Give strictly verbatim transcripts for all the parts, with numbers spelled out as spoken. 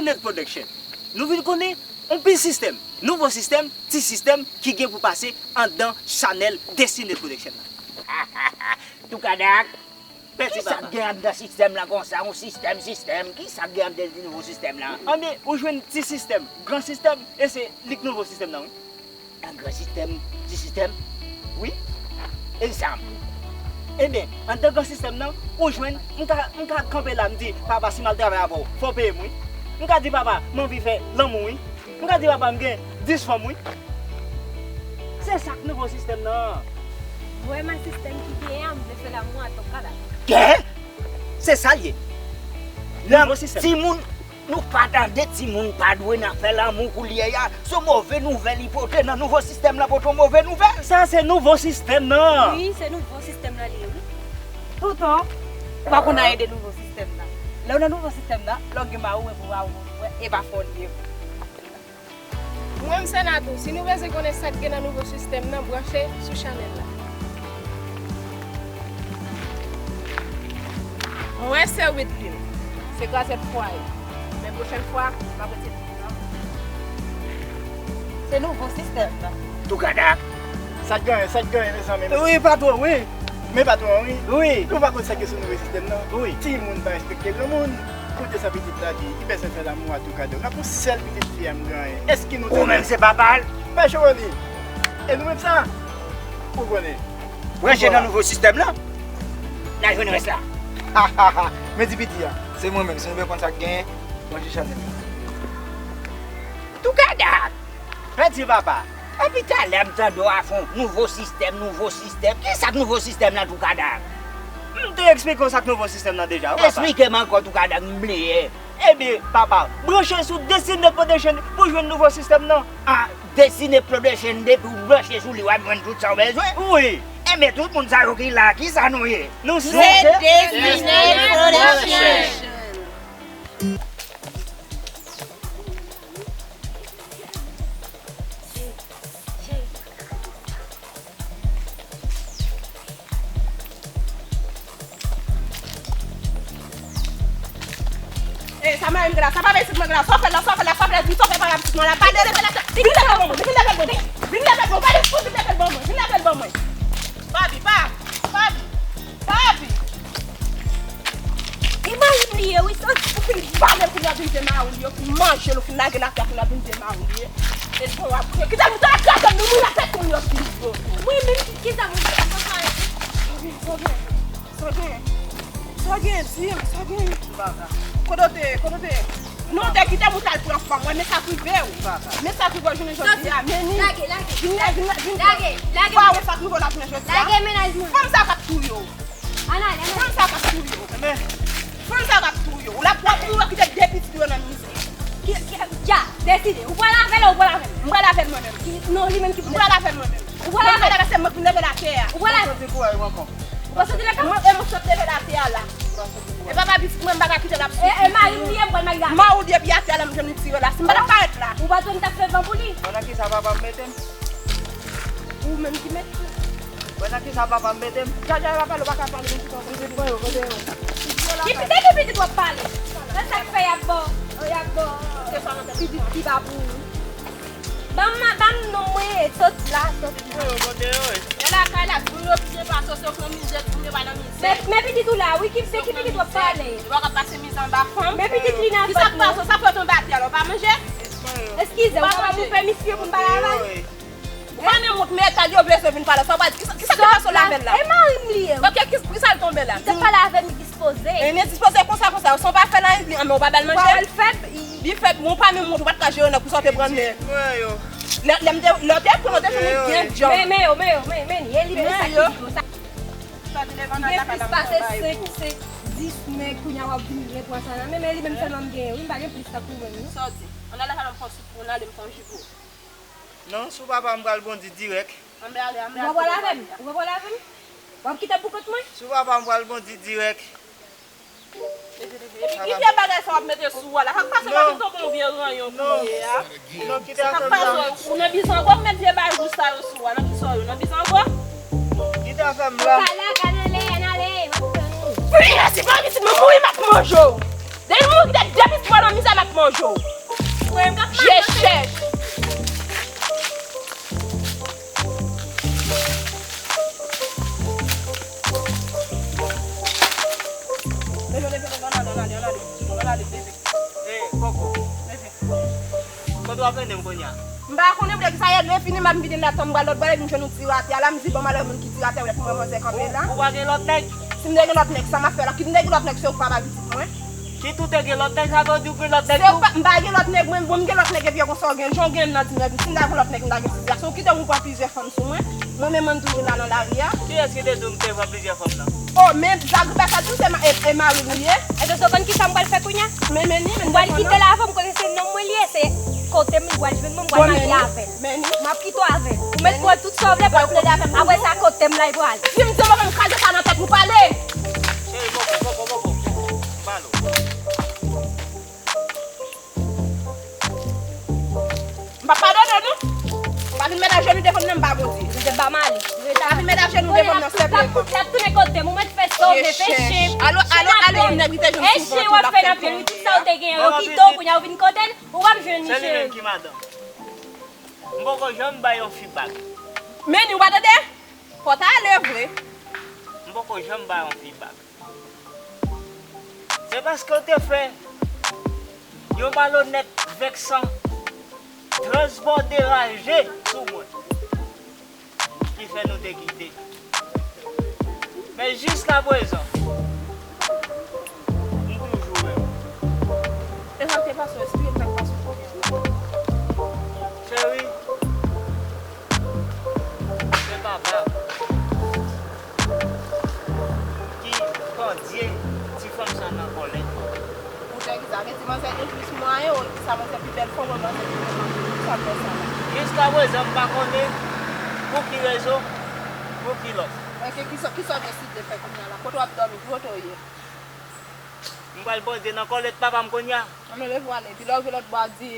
Net Production. Nou vin konnen yon pil sistèm, nouvo sistèm, ti sistèm ki gen pou pase anndan chanèl Destiny Net Production nan. Toukadak, pèdi papa. Kisa k gen anndan sistèm lan konsa? Yon sistèm, sistèm. Kisa k gen anndan nouvo sistèm lan? Anben, ou jwenn ti sistèm, gran sistèm, e se li k nouvo sistèm nan, wi. Nan gran sistèm, ti sistèm? Wi. Egzanp. Ebyen, anndan gran sistèm nan, ou jwenn, m ka, m ka kanpe la, m di, papa, si m al travay avè w, fò w peye m, wi. M ka di, papa, m anvi fè lanmou, wi. M ka di, papa, m gen dis fanm, wi. Se sa k nouvo sistèm nan. Vrèman sistèm ki genyen an, m vle fè lanmou a Toukadak. Kè? Se sa l ye. Nouvo sistèm. Timoun, nou pa tande timoun pa dwe nan fè lanmou koulye a. Se move nouvèl li pote nan nouvo sistèm lan, pote yon move nouvèl. Sa se nouvo sistèm nan. Wi, se nouvo sistèm nan li ye, wi. Poutan, ou pa konn anyen de nouvo sistèm nan. Lè w nan nouvo sistèm nan, lè w gen mari w, e pou mari w, e pa fè w li ye. Mwen, m sè Natou. Si nou bezwen konnen sa k gen nan nouvo sistèm nan, branche sou chanèl la. Mwen, se Widlin. Se gazèt fwaye. Men pwochèn fwa, m ap retire non. Se nouvo sistèm nan. Toukadak! Sa k genyen, sa k genyen, mezanmi? Wi, patwon, wi. Men patwon an, wi. Wi. Nou pa konn sa k gen sou nouvo sistèm nan? Wi. Timoun pa respekte granmoun. Koute sa pitit la di, li bezwen fè lanmou a Toukadak. Nan pou sèl pitit fi a m genyen. Èske nou tande? Ou menm se papa l? Mèsi, Rony. E nou menm sa? Ou konnen. Branche nan nouvo sistèm nan. N a jwenn rès la. Men di piti a, se mwen menm, si nou vle konn sa k genyen, branche chanèl la. Toukadak! Pèdi papa. Epi talè m tande w ap fè yon nouvo sistèm, nouvo sistèm. Kisa k nouvo sistèm nan, Toukadak? M te eksplike w sa k nouvo sistèm nan deja, wi, papa. Eksplike m ankò, Toukadak, m bliye. Ebyen, papa, branche sou Destiny Production pou jwenn nouvo sistèm nan. Ah, Destiny Production, depi w branche sou li, w ap jwenn tout sa w bezwen? Wi. Ebyen, tout moun sa yo ki la, kisa nou ye? Nou se Destiny Production. Eh, sa mari m gen la, sa pa pitit mwen gen la, sa w fè la, sa w fè la, sa w fè la, sa w fè la, sa w fè la, pa leve l atè, vin leve l ban mwen, vin leve l ban mwen, vin leve l ban mwen, vin leve l ban mwen. Papi, papi, papi, papi. E mari m li ye, wi, sa ou fin vale l, kounye a vin di mari w li ye, ou fin manje l, ou fin lage l atè, kounye a vin di mari w li ye. E bon, w ap kriye. Kite m, kite m, kite m, mouri la tèt moun yo fin gwo. Mwen menm, kisa moun yo, sa sa ye? Sa gen, sa gen, sa gen, di m, sa gen. Kote w te ye, kote w te ye? Non, w te kite m ou t al pran fanm mwen, men sa k rive w. Men sa k rive w jounen jodi a, men ni. Lage, lage, vin la, vin la, vin la. Lage, lage. Ou pa wè sa k rive w la jounen jodi a? Lage mennaj mwen. Fanm sa k ap touye w. Ann ale, ann ale. Fanm sa k ap touye w. Fanm sa k ap touye w. Ou la, w ap mouri, w ap kite de pitit ou yo nan mizè. Ki, ki, ya, deside. Ou pral avè l ou pral avè l? M pral avè l mwen menm. Ki, non, li menm ki pou. M pral avè l mwen menm. Ou pral avè l? Mwen pral avè l, se mwen ki leve l atè a. Ou pral avè l? Ou pa santi lakay? Mwen, e mwen sot leve l atè a la. E papa pitit mwen, m pa ka kite l ap soufri. E, e mari m li ye, m pral marye avè l. Mari w li ye, epi atè a la, m jwenn li tire la. Si m pa t ap parèt la. Ou pa t wè m t ap fè van pou li? Bon, nan kisa papa m mete m? Ou menm ki mete m. Wè nan kisa papa m mete m? Jaja pa pale, ou pa ka pale, men kisa w kote pou yo, kote yo. Ki pitit, ki pitit w ap pale? Se sa k fè y ap ba w, y ap ba w pitit ki pa pou ou. Ban m, ban m non mwen, soti la, soti la. Kote yo, kote yo, wi? Yo lakay la, timoun yo byen pase, se yo k nan mizè, timoun yo pa nan mizè. Men, men pitit ou la, wi, ki, se ki pitit w ap pale? Yo pa ka pase mizè anba fanm. Men pitit li nan vant mwen. Kisa k pase, sa fè w tonbe atè la, ou pa manje? Eskize, ou pa ban mwen pèmisyon pou m pale avè l? Ou pa menm wont, men etal yo bezwen vin pale. Sa w pa di, kisa, kisa ki pase w lavel la? E mari m li ye. Ok, ki, kisa l tonbe la? Li t ap pale avè m, li dispoze. E li dispoze konsa, konsa. San w pa fè l anyen, li, men w pa ba l manje? Ou pa wè l fèb? Li fèb, men w pa menm wont, ou pa t ka jere nèg pou sa w te pran nèg. Lè, lè m te, lè w te pran, w te jwenn li byen djanm. Men, men yo, men yo, men, men, e li menm sa ki di konsa. Li gen plis pase senk, senk, dis nèg, kounye a w ap vin repran sa nan men, men li menm sèlman m genyen, wi, m pa gen plis tankou ou menm, non. Sa w di? Ann ale, ann ale, m pran sou pou, ann ale, m pran ji pou. Non, sou papa m pral bondi dirèk. Ann ale, ann ale. Ou pa pral avè m? Ou pa pral avè m? W ap kite m pou kont mwen? Sou papa m pral bondi dirèk. Epi ki vye bagay sa w ap mete sou ou a la? Sa k pase w pa vin tonbe yon vye ranyon kounye a? Non, kite afè m la. Sa k pase w? Ou nan bizango, w ap met vye bagay wouj sa yo sou ou a? Nan kisa w ye? Nan bizango? Kite afè m la. Ou ka la, ka nan le, ann ale, m ap tann ou. Fini la, si pa pitit mwen mouri, m ap manje w. Depi m mouri, depi m mouri nan mizè, m ap manje w. Mwen menm k ap manje w, cheri. Je chèch. Leve, leve, leve, ann ale, ann ale, ann ale. Ann ale, leve. Ey, Koko. Leve. Kote w ap mennen m kounye a? M pa konnen poutèt ki sa ye, lè fini m ap vide nan tan m pral lòt bò, epi m jwenn yon ti ratè la, m di bon, malè moun ki ti ratè, ou lè pou mwen manzè kanpe la. Ou, ou pa gen lòt nèg? Si m te gen lòt nèg, sa m ap fè la? Ki m te gen lòt nèg, se ou k papa pitit mwen. Kit ou te gen lòt nèg, sa vle di ou gen lòt nèg tou? Se ou pa, m pa gen lòt nèg, mwen, bon, m gen lòt nèg, epi konsa w gen, jan w gen nan di m, si m ta gen lòt nèg, m ta gen ti gason. Ou kite m pran plizyè fanm sou mwen, mwen menm, mwen toujou la nan lari a. Kiyès ki te di w m te pran plizyè fanm nan? Oh, men, zagri pa sa di w se ma-, e, e mari m ou ye? Ebyen, se konn ki sa m pral fè kounye a? Men, men, ni, men, m pral kite l avè m, kote se nonm mwen li ye, se kote m li pral jwenn mwen, m pral marye avè l. Men, ni. M ap kite w avè l. Ou mèt pran tout sa w vle, pral plede avè m. Apre sa, kote m la, li pral. Si m di w m ap kraze sa nan tèt ou, pale! Cheri, poko, poko, poko, poko. M pale w. M p ap padone w non. Ou pa vin met ajenou devan m non, m pa Bondye. Ou te ba m ale. Ou pa vin met ajenou devan m non, senpleman. L ap tounen kote m, ou mèt fè sa w vle, fè chen. Alo, alo, alo, yon nèg li te jwenn sou vant ou, l ap fè kòman? Chen w ap fè nan pye, wi, tout sa w te genyen, yo kite w, kounye a ou vin kote l, ou p ap jwenn li, cheri. Se li menm ki madanm. M poko janm bay yon fi bag. Men ni, ou pa tande? Fò w ta ale vre. M poko janm bay yon fi bag. Se paske w te fè yon malonèt, vèksan, transbòde, raje sou mwen ki fè nou te kite. Men jiskaprezan, m toujou renmen w. E sa k te pase w, esplike m sa k pase w, fò w di m. Cheri, se papa m ki pandye ti fanm sa nan kòlèt. Poutèt ki sa? Vle di manzè gen plis mwayen, ou sa manzè pi bèl fanm, ou manzè pi bèl fanm, poutèt ki sa w fè sa la? Jiskaprezan, m pa konnen pou ki rezon, pou ki lòs. Enben, ki sa, ki sa w deside fè kounye a la? Kote w ap dòmi? Ki kote w ye? M pral pandye nan kòlèt papa m kounye a. Ann, leve w ale. Epi lè w rive lòt bò a, di,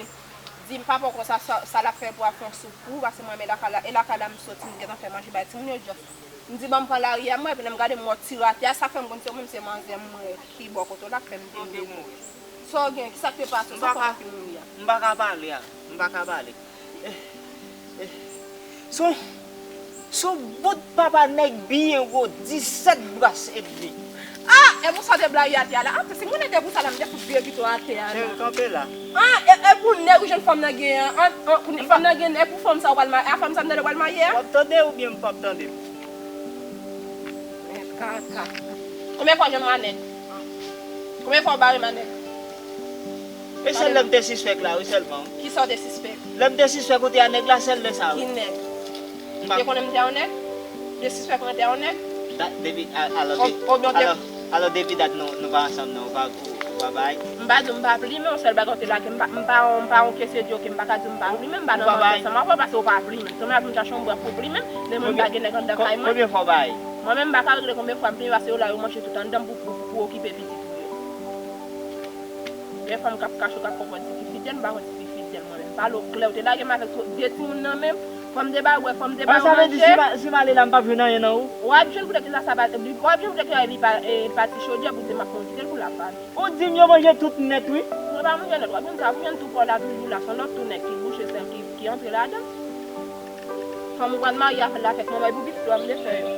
di papa w konsa sa, sa l ap fè pou w ap fè yon soup pou ou, paske mwen menm e lakay la, e lakay la m soti, m gentan fè manje bay timoun yo, just. M di, ban m pran lari a, mwen, epi lè m gade, m wè w ti ratè a, sa fè m konn se ou menm, se manzè m wè ki bò kote w la k fè m te vle mouri. Sa w gen, ki sa k te pase w, sa w fè w te mouri a? M pa ka pale a, m pa ka pale. Eh, eh, son, son bout papa nèg byen wo, disèt bras edmi. Ah, e pou sa w te blayi atè a la? Ah, si m konnen te pou sa la, m te fout vye pito atè a la. Cheri, kanpe la. Ah, e, e pou nèg ou jwenn fanm nan gen an, an, an, pou nèg, fanm nan gen, e pou fanm sa w pral marye, a fanm sa m tande w pral marye a? W ap tande oubyen m p ap tande? Men kaka. Konbyen fwa w jwenn manèg? Konbyen fwa w bare manèg? E sèl lè m te sispèk la, wi, sèlman. Kisa w te sispèk? Lè m te sispèk ou te a nèg la, sèl lè sa, wi. Ki nèg? M pa... Ou te konnen m te a yon nèg? Ou te sispèk mwen te a yon nèg? Da-, depi, a-, alò, de-, alò, alò, depi dat nou, nou pa ansanm nan, ou pa, ou, ou pa bay? M pa di w m pa plimen, yon sèl bagay ou te lage, m pa, m pa, m pa yon kesye dyo ke m pa ka di w m pa plimen, m pa nan manje ansanm avè w paske ou pa plimen. Tonbe ap vin chache yon bwè pou plimen, men mwen m pa gen nèg anndan kay mwen. Konbyen fwa w bay? Mwen menm m pa ka regle konbyen fwa m plimen paske yo la yo manje tout anndan m pou, pou, pou okipe pitit ou yo. Gen fanm k ap kache, k ap fè w di ki fidèl, m pa konn di ki fidèl mwen menm. Pale w klè, ou te lage m avèk de timoun nan men m, fò m te ba w bwè, fò m te ba w manje. Ah, sa vle di si m a-, si m ale la, m p ap jwenn anyen nan ou? W ap jwenn poutèt ki sa, sa pa, w ap jwenn poutèt ki li pa, e, pati chodyè pou di m ap fè yon kite l pou l ap pale. Ou di m yo manje tout nèt, wi. Mwen pa manje nèt, w ap jwenn sa, w ap jwenn tou pa w la toujou la, se yon lòt tou nèg ki bouche sèl ki, ki antre ladan. Fanm ou pral marye avè l la fèk manman pou pitit ou a m te fè yo.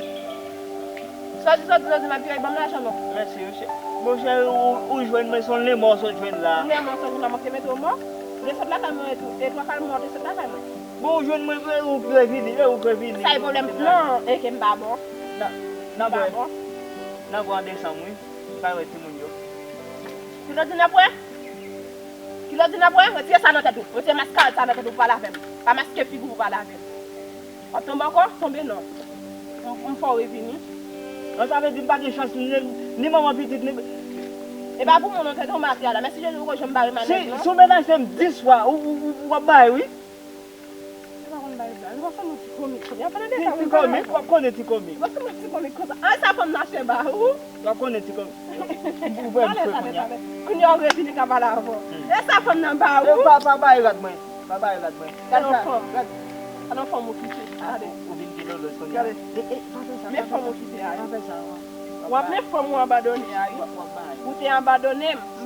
Sòti, sòti, sòti, m ap di, ban m lajan non. Mèsi, wi, chè. Monchè, ou, ou jwenn mwen, se yon lenmò w sot jwenn la. Yon lenmò w sot jwenn la, mwen te mete w mò. Ou te sot lakay mwen, e tou, e twa fwa l mò, ou te sot lakay mwen. Bon, ou jwenn mwen vre, ou k revini, e ou k revini. Sa e pwoblèm, non, e ke m pa bon. Nan, nan bwè. M pa bon. Nan bwè an desanm, wi. M pa wè timoun yo. Kilòt di n ap wè? Kilòt di n ap wè? Retire sa nan tèt ou. Retire maskarad sa nan tèt ou pou pale avè m. Pa maske figi w pou pale avè m. W ap tonbe ankò? Tonbe non. M, m fè w revini. An, sa vle di m pa gen chans ni, ni manman pitit, ni... E pa pou moun non, tèt ou mate a la. Mèsi Jezi, ou poko janm bare manèg non. Si, si w menaje m dis fwa, ou, ou, ou, w ap bay, wi. Yo pa konn bay blag. Yo pa konn ti komik. Yo pa konn de sa. Ti komik, w ap konnen ti komik. Yo pa konn ti komik konsa. Ay, sa fanm nan fè ba ou. W ap konnen ti komik. Ou, ou wè m fè kounye a. Kounye a w revini ka pale avè w. E sa fanm nan ba ou. Pa, pa bay rad mwen. Pa bay rad mwen. Gade sa. Gade yon fanm ou kite. Gade. Ou vin pilolo kounye a. Gade. E, e, pa fè sa. Men fanm ou kite a. Pa fè sa. W ap men fanm ou abandone a, wi. W ap bay. Ou te abandone m.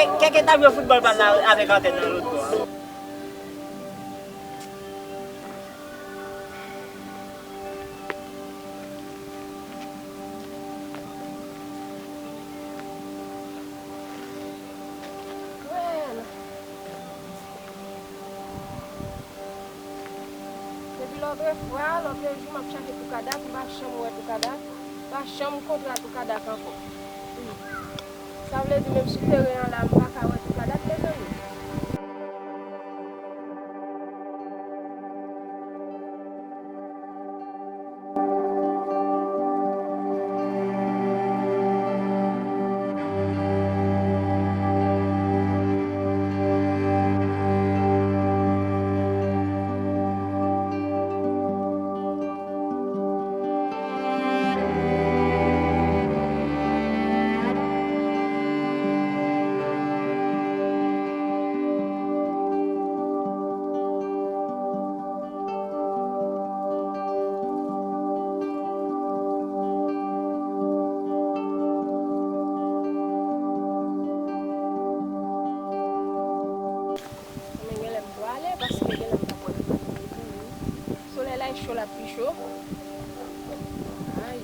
kèk, kèk etap yo foutbòl pa l la avèk antèn nan lòt bò a. Well, depi lòtrefwa, lòtrejou, m ap chache Toukadak, m pa janm wè Toukadak, m pa janm kontre a Toukadak ankò. Wi. Sa vle di menm sou teren an la, m pa ka wè Toukadak, mezanmi. Men genlè m pwale, paske genlè m p ap wè Toukadak tou, wi. Solèy la e cho, l ap pi cho. Ay.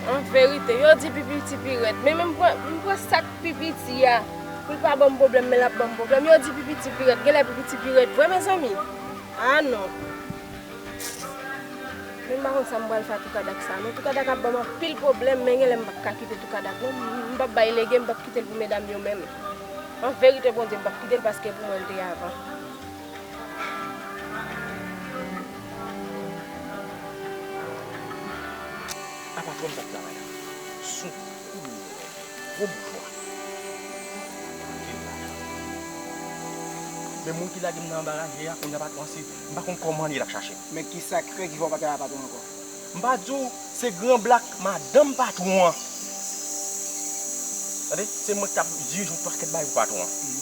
An verite, yo di pi piti pi rèd. Men, men m pran, m pran sa k pi piti a. Pou l pa ban m pwoblèm, men l ap ban m pwoblèm. Yo di pi piti pi rèd. Genlè pi piti pi rèd vre, mezanmi. Ah non. Men m pa konn sa m pral fè a Toukadak sa non. Toukadak ap ban m anpil pwoblèm, men genlè m p ap ka kite Toukadak non. M, m p ap bay lege, m p ap kite l pou medam yo menm. An verite, Bondye, m p ap kite l paske pou mwen l te ye avan. A patwòn k ap travay la, se yon kounye gwo boujwa. Anpil lajan. Men moun ki lage m nan anbarase a, kounye a patwòn se, m pa konn kòman li ye l ap chache m. Men kisa k fè ki fè w pa travay a patwòn ankò? M pa di w, se gran blak madanm patwon an. Tande, se mwen ki t ap dirije yon pakèt bagay pou patwon an. Mhm.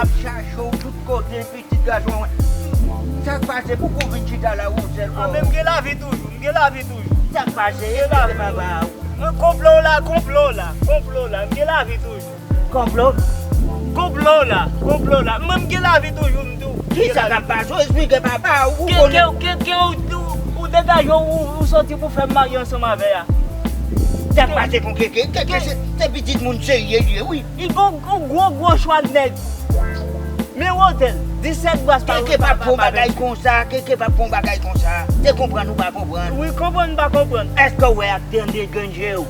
ap chache w tout kote, pitit gason mwen. Sa k pase? Pouki w vin chita la ou sèl? Ah, men m gen lavi toujou, m gen lavi toujou. Sa k pase? Gen lavi. Papa. Mwen konplo la, konplo la, konplo la, m gen lavi toujou. Konplo? Konplo la, konplo la. Mwen m gen lavi toujou, m di w. Kisa k ap pase? Ou esplike papa, ou konnen. Ke, ke, ke, ou, ou, ou degaje w, ou, ou soti pou fè m marye ansanm avè a. Sa k pase pou Keke? Keke se, se pitit moun serye li ye, wi. Li gon, gon gwo, gwo chwa nèg. Men wotè l, disèt bras pa. Keke pa fè yon bagay konsa, Keke pa fè yon bagay konsa. Se konprann ou pa konprann. Wi, konprann m pa konprann. Èske w wè ak tande grenn je w?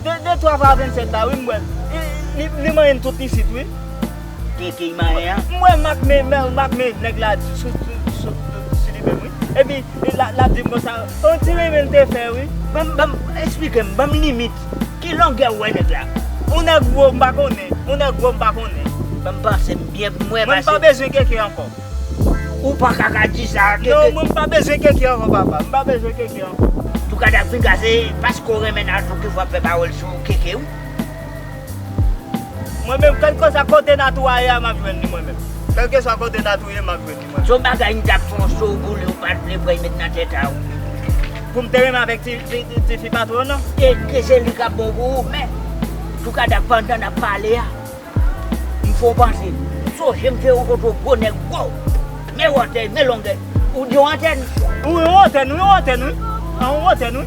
De, de twa fwa vennsèt la, wi, m wè l. Li, li, li manyen n tout isit, wi. Keke manyen an? M wè m ak men, men, m ak men nèg la sou, sou, sou, sou li menm, wi. Epi, l a, l ap di m konsa, on ti renmen l te fè, wi. Ban m, ban m, esplike m, ban m limit. Ki longè w wè nèg la? On nèg wo, m pa konnen. On nèg wo, m pa konnen. Ban m panse m byen pou m wè. Mwen, m pa bezwen Keke ankò. Ou pa ka ka di sa, Keke. Non, mwen, m pa bezwen Keke ankò, papa. M pa bezwen Keke ankò. Toukadak fin kase, paske w renmen Natou ki fè w ap fè pawòl sou Keke, wi. Mwen menm, kèlkeswa kote Natou a ye a, m ap jwenn li mwen menm. Kèlkeswa kote Natou ye, m ap jwenn li mwen menm. Se yon bagay m t ap fè yon show pou li, ou pa t vle pran l met nan tèt a ou. Pou m te renmen avèk ti, ti, ti, ti fi patwon nan? E ke se li k ap bon pou ou, men Toukadak pandan n ap pale a, m fè w panse. M sonje m te yon kote gwo nèg gwo. Men wotè, men longè. Ou di yon antèn. Wi, yon antèn, wi, yon antèn, wi. An, yon antèn, wi.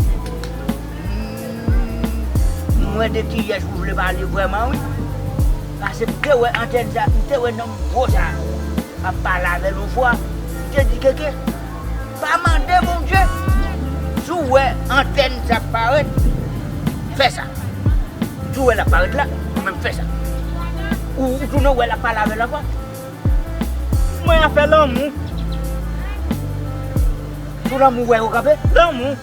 M Mwen de kiyès ou vle pale vrèman, wi. Paske m te wè antèn sa, m te wè nonm gwo sa ap pale avè l yon fwa. M te di, Keke, pa mande Bondye. Si w wè antèn sa ap parèt, fè sa. Si w wè l ap parèt la, ou menm fè sa. Ou, ou tounen wè l ap pale avè l ankò. Mwen afè lanmou. Sou lanmou wè yo kanpe? Lanmou.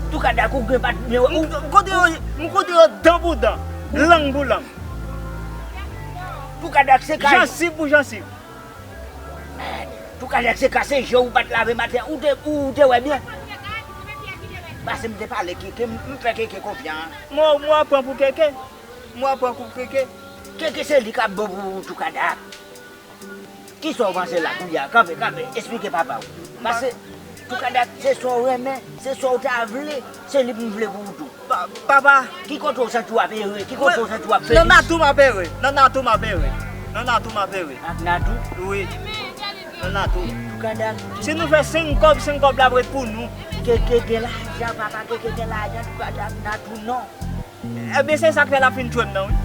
Toukadak ou gen pa, men ou, m kote yo, m kote yo dan pou dan, lang pou lang. Toukadak se kay. Jansiv pou jansiv. Toukadak se kase je ou pa t lave maten, ou te, ou te wè byen. Paske m te pale Keke, m, m fè Keke konfyans. Mwen, mwen pran pou Keke. Mwen pran pou Keke. Keke se li k ap bon pou Toukadak. Kisa w panse la kounye a? Kanpe, kanpe, esplike papa w. Paske Toukadak, se sa w renmen, se sa w ta vle, se li pou m vle pou ou tou. Pa, papa. Ki kote w santi w ap ere? Ki kote w santi w ap feliz? Nan Natou m ap ere. Nan Natou m ap ere. Nan Natou m ap ere. Ak Natou? Wi. Nan Natou. Toukadak. Si nou fè senk kòb, senk kòb la ap ret pou nou. Keke gen lajan, papa, Keke gen lajan, Toukadak, Natou non. Ebyen, se sa k fè l ap fin tchwe m nan, wi.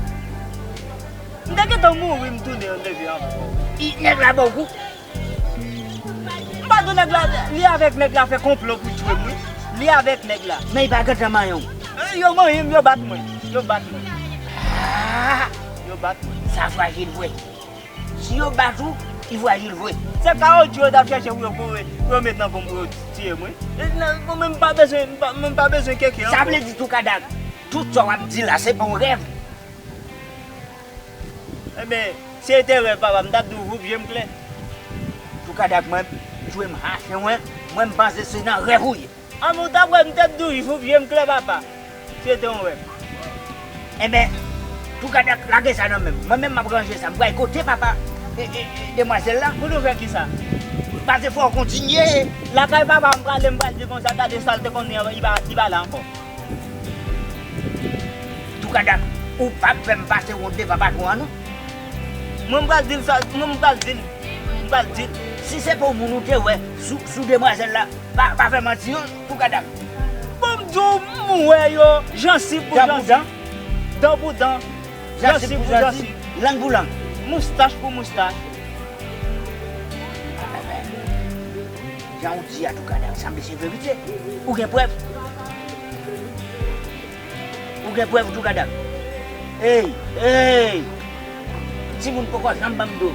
M te gentan mouri, m tounen yon devye ankò. I, nèg la ba w kou? M pa di w nèg la, li avèk nèg la fè konplo pou tchwe m, wi. Li avèk nèg la. Men li pa gentan manyen w. Eh, yo manyen m, yo bat mwen. Yo bat mwen. Ah! Yo bat mwen. Sa frajil vre. Si yo bat ou, li frajil vre. Se kawotchou yo t ap chèche pou yo kore, pou yo met nan kò m pou yo tiye m, wi. E, nan, mwen menm m pa bezwen, m pa, mwen m pa bezwen Keke ankò. Sa vle di Toukadak, tout sa w ap di la, se pa yon rèv. Ebyen, si se te rèv, papa, m t ap di w, voup je m klè. Toukadak, mwen, jwe m hache, mwen, mwen m panse se nan rèv ou ye. An, men w t ap wè m t ap di w, voup je m klè, papa. Si se te yon rèv. Enben, Toukadak, lage sa nan men m. Mwen menm m ap ranje sa. M pral kote papa e, e, e, demwazèl la. Pou nou fè kisa? Paske fò w kontinye. Lakay papa m prale, m pral di konsa, gade sa l te konn di an, li pa, li pa la ankò. Toukadak, ou p ap fè m pase wont devan patwon an, non. Mwen m pral di l sa, mwen m pral di l, m pral di l. Si se pa yon moun ou te wè sou, sou demwazèl la, pa, pa fè manti, non, Toukadak. Bon, m di w, m wè yo, jansiv pou jansiv. Dan pou dan. Dan pou dan. Jansiv pou jansiv. Lang pou lang. Moustach pou moustach. Jan w di a, Toukadak, sanble se verite. Ou gen prèv? Ou gen prèv, Toukadak? Ey, ey! Timoun poko janm ban m do.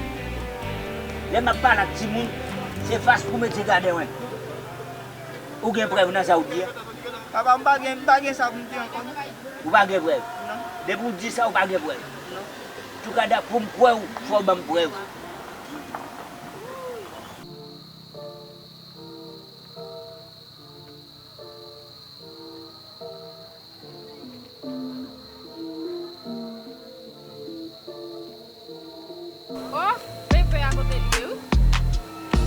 Lè m ap pale ak timoun, se fas pou mete gade wen. Ou gen prèv nan sa w di a? Papa, m pa gen, m pa gen sa pou m di ankò, non. Ou pa gen prèv? Non. Depi w di sa, ou pa gen prèv? Non. Toukadak, pou m kwè w, fò w ban m prèv. Oh, bebe a kote l ye, wi.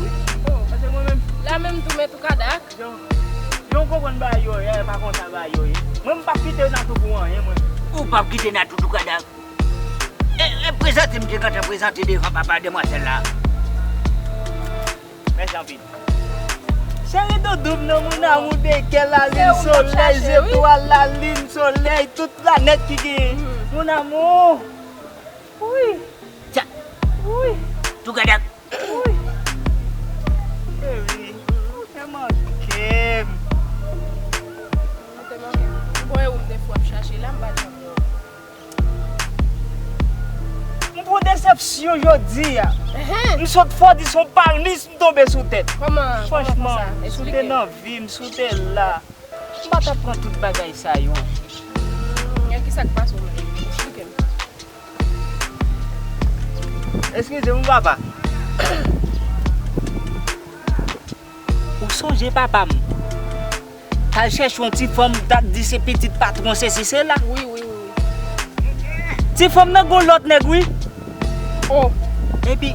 Wi. Oh, paske mwen menm. La menm tou, men Toukadak. Jan, jan w konprann bagay yo ye, e pa konsa bagay yo ye. Mwen, m p ap kite Natou pou anyen, mwen. Ou p ap kite Natou, Toukadak. E, e prezante m te gentan prezante devan papa demwazèl la. Mèsi anpil. Cheri doudou m nan, mon amour de cœur, lalin, solèy, zetwal, lalin, solèy, tout planèt ki genyen. Mon amour. Wi. Tcha. Wi. Toukadak. Wi. Cheri, ou te manke m. Ou te manke m. Ou wè ou m te fou ap chache la, m pa t janm wè w. M pran desepsyon jodi a. Enhen. M sot Fòdis, yon palmis, m tonbe sou tèt. Kòman, kòman konsa? Franchman, si w te nan vi m, si w te la, m pa t ap pran tout bagay sa yo. Hmm, e kisa k pase w menm? Eksplike m. Eskize m, papa. Ou sonje papa m t al chèche yon ti fanm, t ap di se pitit patwon, sesi, sela. Wi, wi, wi, wi. Ti fanm nan gon lòt nèg, wi. Oh. Epi,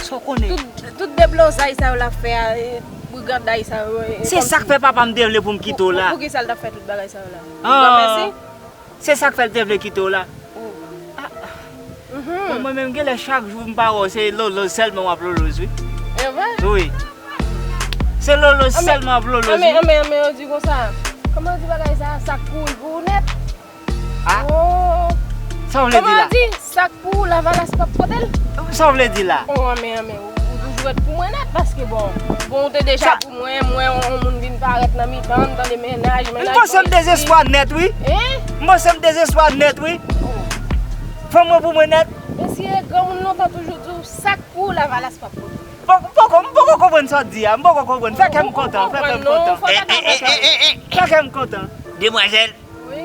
sa w konnen. Tout, tout deblozay sa yo l ap fè a, e, briganday sa yo, e, se sa k fè papa m te vle pou m kite w la. Pou, pou, pou ki sa l t ap fè tout bagay sa yo la? Ah. Granmèsi. Se sa k fè l te vle kite w la. Oh. Ah. Mhm. Bon, mwen menm, genlè chak jou m pa wè w, se loloz sèlman w ap loloz, wi. E vre? Wi. Se loloz sèlman w ap loloz, wi. Anben, anben, anben, yo di konsa. Kòman di bagay sa? Sa k pou ou, l pou ou nèt. Ah. Oh. Sa w vle di la? Kòman di? Sa k pou ou, lavalas p ap pote l? Sa w vle di la? Oh, anmè, anmè, ou, ou toujou ret pou mwen nèt, paske bon, bon, ou te deja pou mwen, m wè yon, yon moun vin parèt nan mitan, m tande mennaj, mennaj. M panse m dezespwa nèt, wi. Hein? M panse m dezespwa nèt, wi. Oh. Fanm mwen pou mwen nèt. Mesye, granmoun lontan toujou di w, sa k pou ou, lavalas p ap pote l. Poko, m poko konprann sa w di a, m poko konprann. Fè kè m kontan, fè kè m kontan. Ou konprann non, fò w ta kontan. Fè kè m kontan. Demwazèl, wi,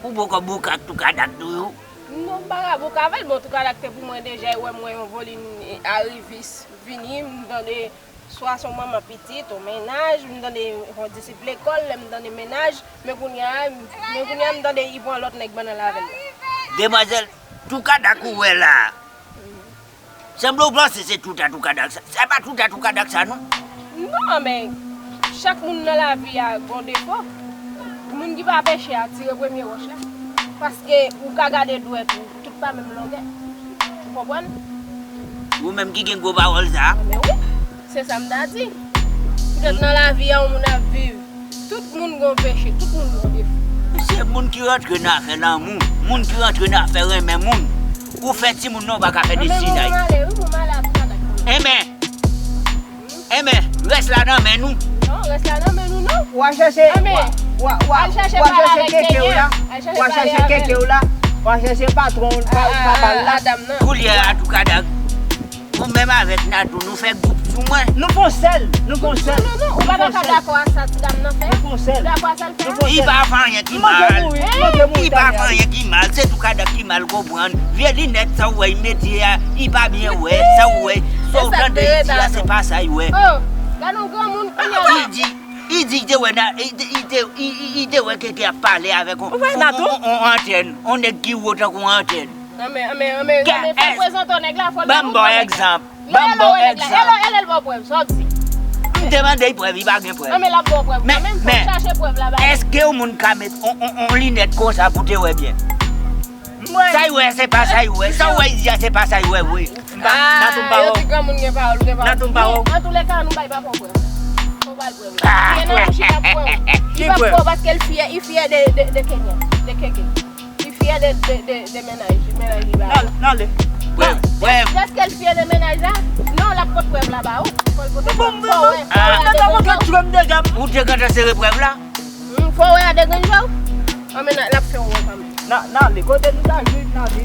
ou poko bouke ak Toukadak toujou? Non, m pa ka bouke avè l, bon, Toukadak te pou mwen deja, e wè m wè yon volim, e, arivis vini, m tande swa se yon manman pitit, yon mennaj, m tande yon disip lekòl, lè m tande mennaj, men kounye a, men kounye a m tande li pran lòt nèg bann nan l avè l. Demwazèl, Toukadak ou wè la a. Sanble w panse se tout a Toukadak sa. Se pa tout a Toukadak sa, non. Non, men chak moun nan lavi a gon defo. Moun ki pa peche a tire premye wòch la. Paske ou ka gade dwèt ou, tout pa menm longè. Ou konprann? Ou menm ki gen gwo pawòl sa. Men wi, se sa m ta di. Poutèt nan lavi a, yon moun ap viv. Tout moun gon peche, tout moun gon defo. Se moun ki rantre nan afè lanmou, moun ki rantre nan afè renmen moun. Ou fè timoun nan, ou pa ka fè destinay. Enben, enben, rès la nan men nou. Non, rès la nan men nou, non. W a chèche, w a, w a, w a chèche keke w la, w a chèche keke w la, w a chèche patwon, pa, pa bal la. Koulye a, Toukadak. Ou menm avèk Natou, nou fè gwoup sou mwen. Nou fè yon sèl, nou fè yon sèl. Non, non, non, ou pa ta ka dakò a sa ti dam nan fè. Nou fè yon sèl. Ou dakò a sa l fè a? Li pa fè anyen ki mal. Li pa fè anyen ki mal, se Toukadak ki mal konprann. Vye linèt sa w wè li mete a, li pa byen wè, sa w wè. Sa w tande li di a, se pa sa li wè. Oh, gade yon granmoun kounye a la. Li di, li di li te wè nan, li te, li te, li, li, li te wè keke ap pale avèk on, on, on, on antèn, on nèg ki wo tankou on antèn. Anmè, anmè, anmè, anmè, fò l prezante w nèg la, fò l prezante w nèg la. Ban m ba w egzanp. Ban m ba w egzanp. Elo, elo, elo, l ba w prèv, sa w di? M te mande l prèv, li pa gen prèv. Anmè, l ap ba w prèv. Men, men, fò w chache prèv la ba li. Èske yon moun ka met on, on, on linèt konsa pou te wè byen? Sa l wè, se pa sa l wè. Sa w wè, l di a, se pa sa l wè vre. Natou m pa wè w. Yo di granmoun gen pawòl, gen pawòl. Natou m pa wè w. Men, antouleka, nou bay papa w prèv. Fò w ba l prèv la. Li nan yon chita pou wè w. Li p ap ba w paske l fyè, li fyè de, de, de Kenyan, de Keke. Li fyè de, de, de, de mennaj, mennaj li ba li. Nan, nan ale. Prèv, prèv. Èske l fyè de mennaj la? Non, l ap pot prèv la ba ou. Fò l pote prèv. Fò w wè, fò w wè a de grenn je w. Ou te gentan sere prèv la? Hmm, fò w wè a de grenn je w. Anmè, n a, n ap fè w wè kanmenm. Nan, nan ale. Kote nou ta jwenn nan ale?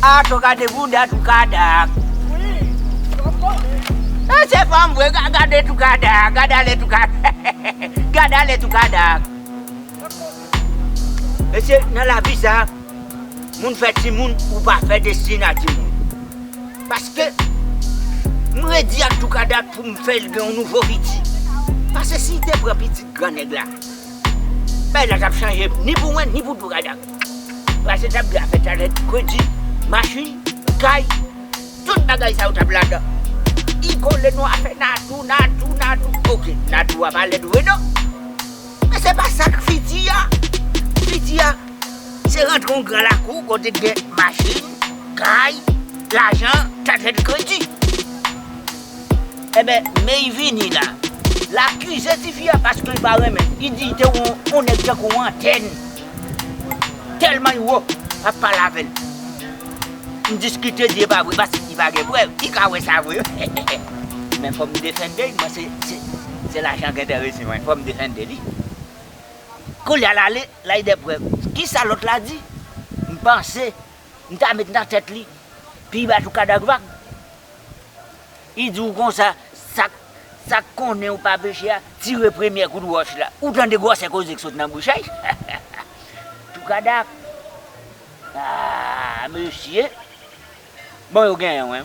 A, to gade bouda Toukadak. Wi, w ap konnen. E, se fanm vre, ga-, gade Toukadak, gade ale Toukadak. Gade ale Toukadak. Mesye, nan lavi sa, moun fè timoun, ou pa fè destin a timoun. Paske, m redi ak Toukadak pou m fè l gen yon nouvo fiti. Paske si l te pran pitit gran nèg la, bagay la t ap chanje ni pou mwen, ni pou Toukadak. Paske t ap gen afè tarjèt, kredi, machin, kay, tout bagay sa yo t ap ladan. Li kole nou afè Natou, Natou, Natou. Oke, Natou a pa lèd vre non. Men se pa sa k fiti a. Fiti a, se rantre yon gran lakou kote gen machin, kay, lajan, tarjèt, kredi. Enben, men li vini la. L akize tifi a paske li pa renmen l. Li di li te wè yon, yon nèg tankou yon antèn. Tèlman li wo, ap pale avè l. M diskite, di e pa vre, paske li pa gen prèv. Li ka wè sa vre. Men fò m defende li, mwen se, se, se lajan k enterese mwen. Fò m defende li. Kounye a l ale, l al de prèv. Kisa lòt la di? M panse, m ta met nan tèt li, pi ba Toukadak vag. Li di w konsa, sa k, sa k konnen ou pa peche a, tire premyè kout wòch la. Ou tande gwosè koze k sot nan bouch a? Toukadak. Ah, mesye. Bon, yo genyen, wi.